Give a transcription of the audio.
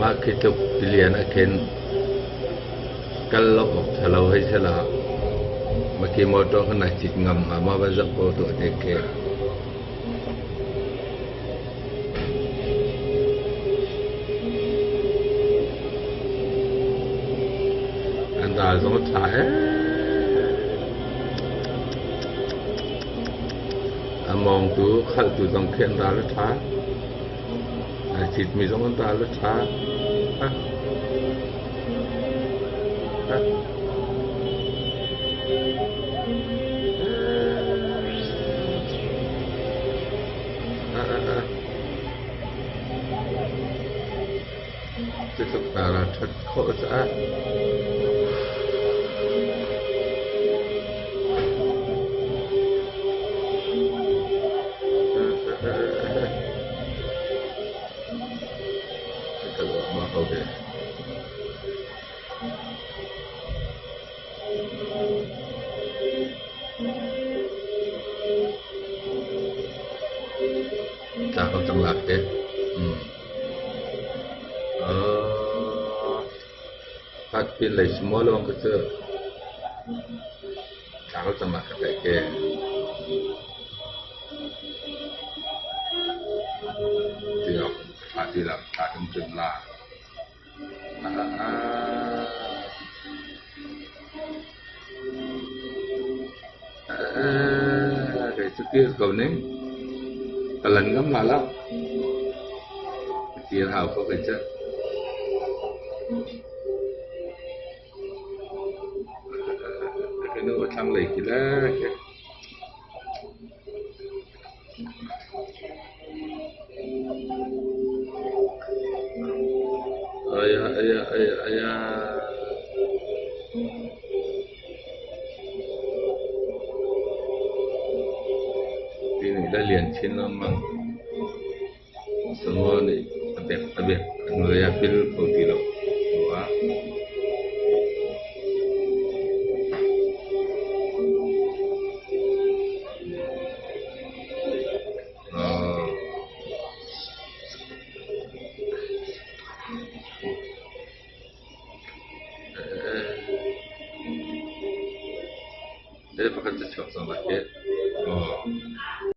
Mah khi tluk tilian ah khin kal lo awk ṭha lo hei si la. Mah khi motor kha nai cit ngam hnga maw va zoh ko tuah te khi. An ral zong a ṭha ee. A mawngtu, khaltu zong khi an ral a ṭha. Ai citmi zong an ral a ṭha. Cutluk ta ral ṭhat khawh caah. Ka luak ma ko hi. Tla ko cang lak te. Khat pin lei small lawng ka cu tla ko cang lak ka tlaih ke. Ti awk tla ti lo tla kan cun la. Kei cu ti ko ning. Ka lan ngam la lo. Ti hau ko kei cu. Ka nu a thlanglei khi le. Aya aya aya aya. Ti nih la lian chin lengmang. Sangaw nih a bek a bek a hnuai ah pil kho ti lo ruah. Pakhat cu chuak cang lai hi.